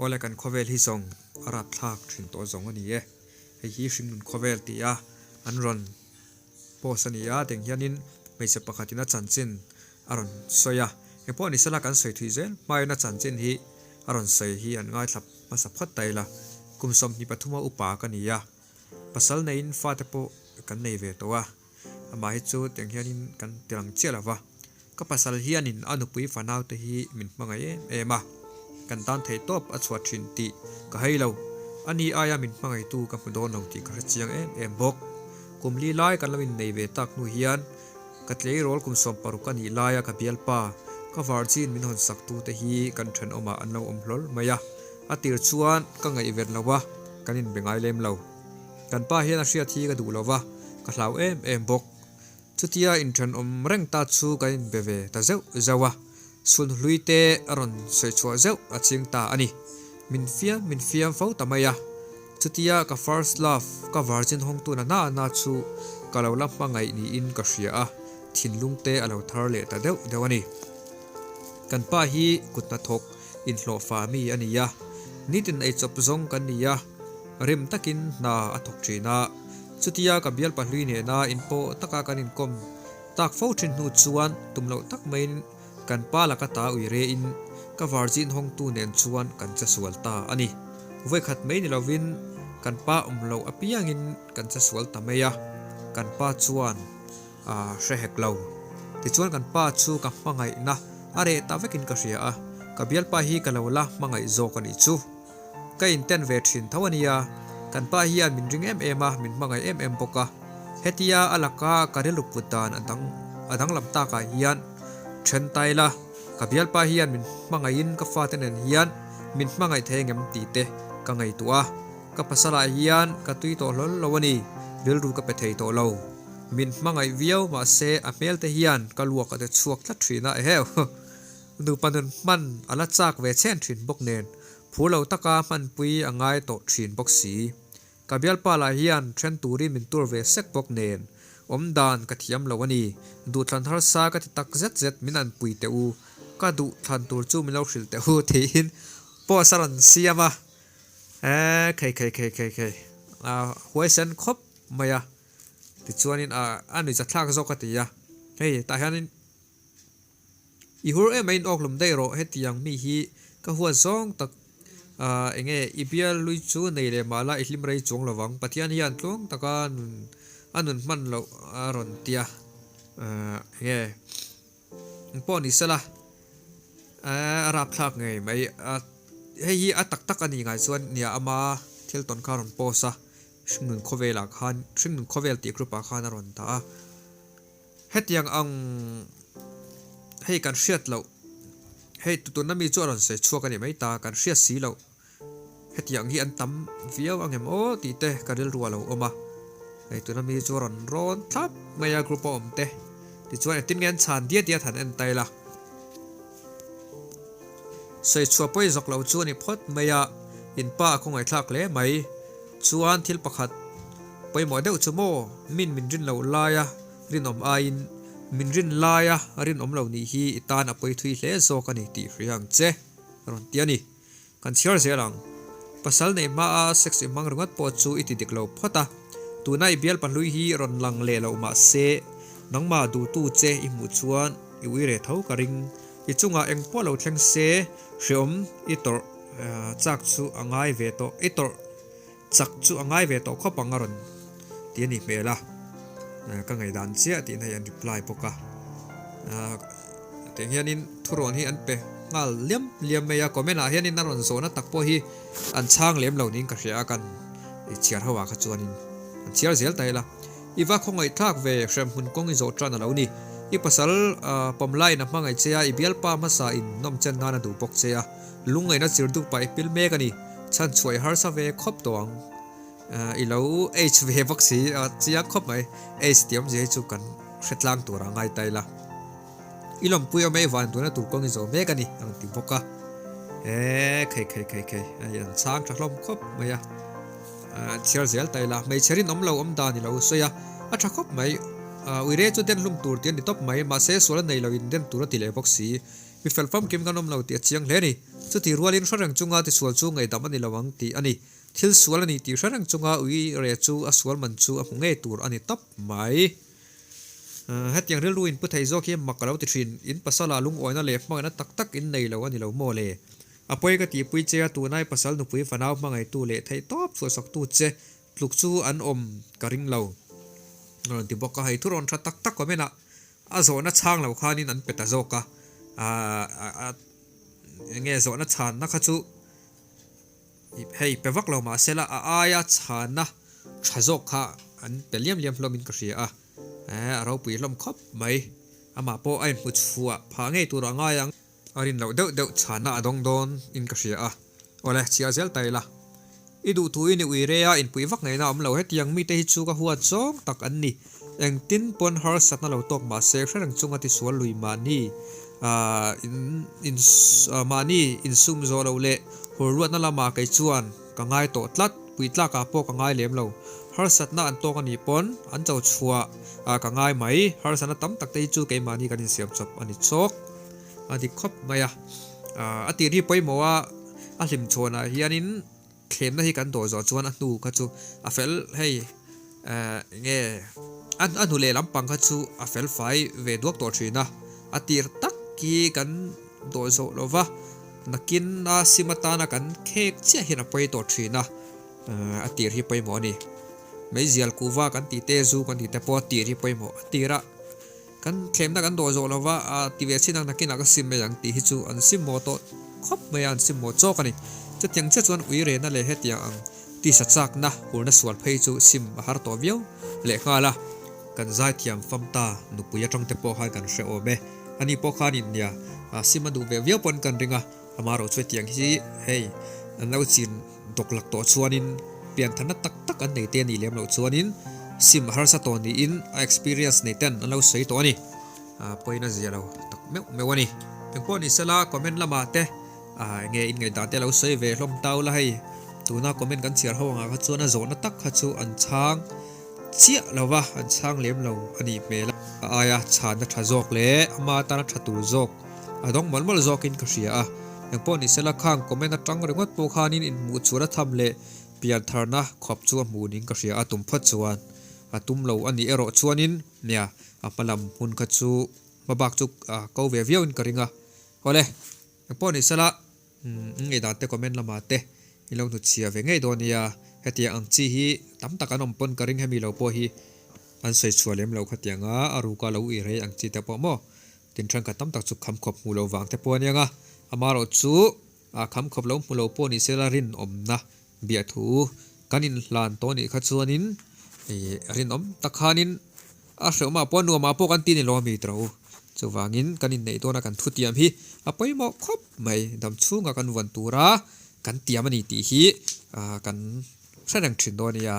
Awle kan khawvel hi zawng a rapthlak thin tawh zawng a ni e. Hei hi hringnun khawvel tih a an rawn post a ni a, tiang hianin hmeichhe pakhatin a chanchin a rawn sawi a. Engpawh ni sela kan sawi thui zel hmain a chanchin hi a rawn sawi hi an ngaithla hmasa phawt ta ila. Kum 23 a upa ka ni a, pasal neiin fate pawh kan nei ve tawh a. Amah hi chu tiang hianin kan ti lang chiah lo va, ka pasal hianin a nupui fanau te hi min hmangaih em em a, kan tan theih tawp a chhuah thin tih ka hei lo. Ani aia min hmangaihtu ka hmu dawn lo tih ka hre chiang em em bawk. Kum li lai kan lo innei ve tak hnu hian ka tleirawl kum 60 a nih laia ka bialpa, ka virgin min hawn sak tu te hi kan thenawmah an lo awm hlawl mai a, a tir chuan ka ngaihven lo a, kan inbe ngai lem lo. Kan pa hian a hriat hi ka duh lo va, ka hlau em em bawk. Chutia inthenawm reng ta chu kan inbe ve ta zeuh zeuh a, Sunhlui te a rawn sawi chhuah zeuh a ching ta a ni. Min fiam min fiam fo ta mai a. Chutia ka first love, ka virgin hawngtu na na na chu ka lo la hmangaih niin ka hria a, thinlung te a lo thar leh ta deuh deuh a ni. Kan pa hi kut hnathawk inhlawhfa mi a ni a, nitin eichawp zawng kan ni a, rim takin hna a thawk thin a. Chutia ka bialpa hlui nena inpawh taka kan inkawm tak fo thin hnu chuan tum loh tak maiin kan pa laka ta ui rein ka virgin hawngtu nen chuan kan che sual ta a ni. Vawikhat mai ni lovin kan pa awm loh apiangin kan che sual ta mai a, kan pa chuan a hre hek lo. Tichuan kan pa chu ka hmangaihna a reh ta vekin ka hria a, ka bialpa hi ka lo la hmangaih zawk a nih chu. Ka inten ve thin tho a nia, kan pa hian min ring em em a, min hmangaih em em bawk a. Hetia a laka ka rilru put dan a dang a danglam takah hian then ta ila, ka bialpa hian min hmangaihin ka fate nen hian min hmangaih thei engem tih te ka ngaihtuah a. Ka pasalah hian ka tui tawh hlawl lo a ni, rilru ka pe thei tawh lo. Min hmangaih viau mahse a hmel te hian ka luak a ti chhuak tlat thin a, eheu! Nupa nun hman a la chak ve chhen thin bawk nen, phu lo taka hmanpui a ngai tawh thin bawk si. Ka bialpa lah hian then turin min tur ve sek bawk nen, awm dan ka thiam lo a ni. Duhthlan harsa ka ti tak zet zet min an pui teh u, ka duhthlan tur chu min lo hrilh teh u tiin post a rawn siam a. Eee khei khei khei khei khei a huaisen khawp mai a, tichuanin a a nuihzathlak zawk a ti a, hei tah hianin I hur em a in awklum daih rawh hetiang mi hi ka huat zawng tak ah enge i bial lui chu nei leh mah la i hlim rei chuang lovang Pathian hian tluang taka nun a nun hman loh a rawn tia ah enge engpawh ni sela a rapthlak ngei mai a hei hi a tak tak a nih ngai chuan nia ama thil tawn kha a rawn post a hringnun khawvelah khan hringnun khawvel tih group ah khan a rawn dah a. Hetiang ang hei kan hriat loh, hei tutuna mi chu a rawn sawi chhuak a ni mai ta, kan hriat si loh. Hetiang hi an tam viau ang em aw tih te ka rilru a lo awm a. Hei tuna mi chu a rawn rawn thlap mai a group a awm te. Tichuan engtin nge an chhan diat diat han en ta ila. Sawi chhuah pawi zawk lo chu a ni phawt mai a, in pa a khawngaihthlak hle mai. Chuan thil pakhat pawimawh deuh chu maw, min min rin loh laia rinawm aiin min rin laia rinawm lo nih hi i tan a pawi thui hle zawk a ni tih hria ang che, a rawn ti a ni. Kan chhiar zel ang. Pasal neih hmaa sex i hmang ringawt pawh chu i ti dik lo phawt a, tuna i bial pahlui hi rawn lang leh loh mah se, nangmah duhtu che i hmuh chuan i ui reh tho ka ring. I chungah eng pawh lo thleng se, hreawm i tawrh chak chu a ngai ve tawh, i tawrh chak chu a ngai ve tawh khawp ang a rawn ti a ni hmel a, ka ngaihdan chiah tih na hi an reply bawk a. Tiang hianin thurawn hi an pe nghal liam liam mai a, comment ah hianin a rawn zawhna tak pawh hi an chhang lem lo niin ka hria a, kan i chhiar ho ah kha chuanin an chhiar zel ta ila. I va khawngaihthlak ve, hremhmun kawng i zawh tan a lo ni. I pasal pawm laiin a hmangaih che a, i bialpa hmasa in nawm chen nan a duh bawk che a, lungngaihna chir duk pah i pil mek a ni. Chhan chhuah i harsa ve khawp tawh ang. I lo age ve bawk si, a chiang khawp mai. Age tih awmzia hi chu kan hre tlang tur a ngai ta ila. I lawmpui awm e, i van tuna tur kawng i zawh mek a ni ang ti bawk a. Eee khei khei khei khei, hei an chhang tha hlawm khawp mai a. An chhiar zel ta ila, hmeichhe rinawm lo awm dan i lo sawi a, a tha khawp mai. Uire chu den hlum tur tih a ni tawp mai, mahse sual a nei lo in den tur a ti leh bawk si. Mi fel famkim kan awm lo tih a chiang hle a ni. Chutih rualin hre reng chunga tisual chu ngaihdam a ni lo ang tih a ni. Thil sual a ni tih hre reng chunga ui re chu a sual man chu a hmu ngei tur a ni tawp mai. Hetiang rilru in pu thei zawk hi mak ka lo ti thin. In pasala lungawina leh hmangaihna tak tak in nei lo a ni lo maw le? A pawi ka tihpui che a, tunai pasal nupui fanau hmangaihtu leh theihtawp chhuahsaktu che tluk chu an awm ka ring lo. A rawn ti bawk a, hei thurawn tha tak tak comment ah a zawhna chhang lo khanin an pe ta zawk a, aah enge zawhna chhanna kha chu hei pe vak lo mahse la a aia chhanna tha zawk kha an pe liam liam hlawmin ka hria a, eh a ropui hlawm khawp mai, amah pawh a inhmu chhuah phah ngei tur a ngai ang. A rin loh deuh deuh chhanna a dawng dawn in ka hria a. Awle, chhiar zel ta ila. I duh thu in i ui rei a, inpui vak ngaihna a awm lo. Hetiang mite hi chu ka huat zawng tak an ni. Engtin pawn harsatna lo tawk mah se, hre reng chunga tisual lui mahni in mahni insum zawh loh leh hurluatna lamah kei chuan ka ngai tawh tlat. Puitlakah pawh ka ngai lem lo. Harsatna an tawk a nih pawn an cho chhuah ka ngai mai. Harsatna tam tak te hi chu keimahni kan insiam chawp a ni chawk. A dik khawp mai a. A tir hi pawimawh a, a hlim chhawnah hianin thlemna hi kan dawh zawh chuan a hnu kha chu a fel hei enge a hnu leh lampang kha chu a fel fai ve duak tawh thin a. A tir tak hi kan dawh zawh lo va, nakin a sim atana kan khek chiah hian a pawi tawh thin a, a tir hi pawimawh a ni. Meizial kuhva kan tih te, zu kan tih te pawh a tir hi pawimawh a tir a. Kan thlemna kan dawh zawh lova, a ti ve chin ang nakinah ka sim mai ang tih hi chu an sim maw tawh khawp mai a, an sim maw chawk a ni. Chutiang chiah chuan ui rena leh hetiang ang tisa chakna hurna sual phei chu sim a har tawh viau leh nghal a. Kan zaithiam fam ta nupui atang te pawh khan kan hre awm e. Ani pawh khanin nia sim a duh ve viau pawn kan ring a, amaherawh chu hetiang hi hei an lo chin Dawk lak tawh chuanin piantharna tak tak an nei te a nih lem loh chuanin sim a harsa tawh niin a experience nei ten an lo sawi tawh a ni. Pawina zia lo tak meuh meuh a ni. Engpawh ni sela comment lamah te enge in ngaihdan te lo sawi ve hlawm tau la hei. Tuna comment kan chhiar ho angah kha chuan a zawhna tak kha chu an chhang chiah lo va, an chhang lem lo a nih hmel a. A aia chhanna tha zawk leh ama atana tha tur zawk A dawng mawlh mawlh zawkin ka hria a, engpawh ni sela khang comment atang ringawt pawh khanin inhmuh chhuah a tham leh piantharna khawp chu a hmu niin ka hria a, tum phawt chuan a tum lo a nih erawh chuanin nia a hma lam hun kha chu hma bak chu a ko ve viauin ka ring a. Awle, engpawh ni sela ngeidan te comment lamah te i lo hnutchhiah ve ngei dawn nia, hetiang ang chi hi tam tak an awm pawn ka ring hemi lo pawh hi an sawi chhuah lem lo khatianga a ruka lo ui rei ang chi te pawh maw Tin thenkhat tam tak chu khamkhawp hmuh loh vang te pawh a nia nga, amaherawh chu a khamkhawp lo hmu lo pawh ni sela rinawmna biahthu kan inhlan tawh anih kha chuanin ih rinawm tak khanin a hrehawmah pawh nuamah pawh kan ti ni lo a mi tawh u. Chuvangin kan inneih dawna kan thutiam hi a pawimawh khawp mai, dam chhunga kan vuan tura kan tiam a ni tih hi kan hre reng thin dawn a nia.